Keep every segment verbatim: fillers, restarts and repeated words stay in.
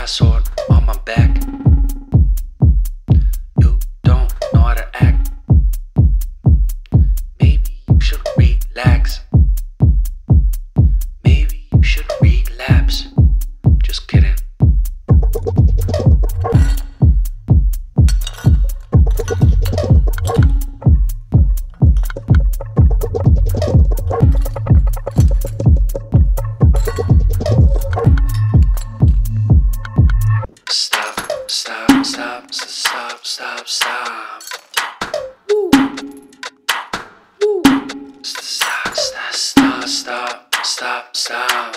Sword on my back. You don't know how to act. Maybe you should relax. Maybe you should relapse. Just kidding. Stop, stop, stop, stop, stop, stop. Woo. Woo. Stop, stop, stop, stop, stop, stop.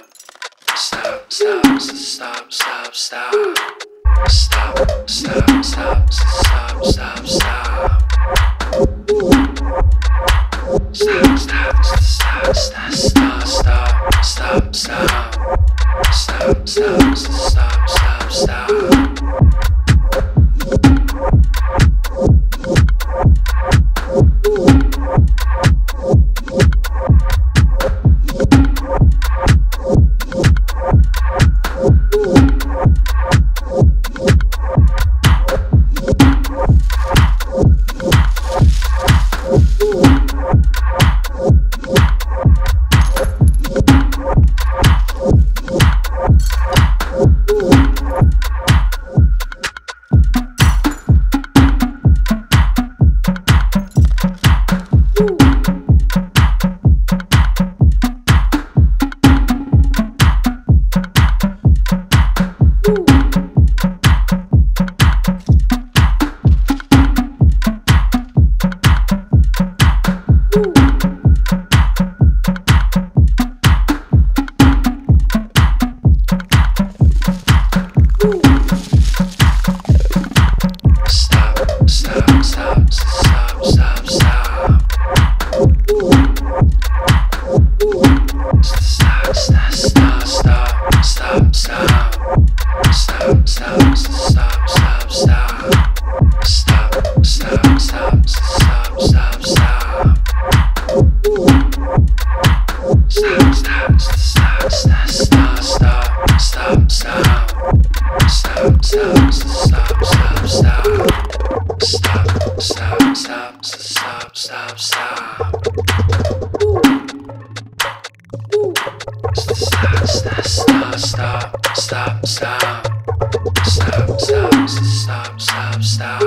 Stop, stop, stop, stop, stop. Stop, stop, stop, stop, stop, stop. Stop, stop, stop, stop, stop, stop, stop. Stop, stop, stop, stop, stop. Stop, stop, stop, stop, stop, stop.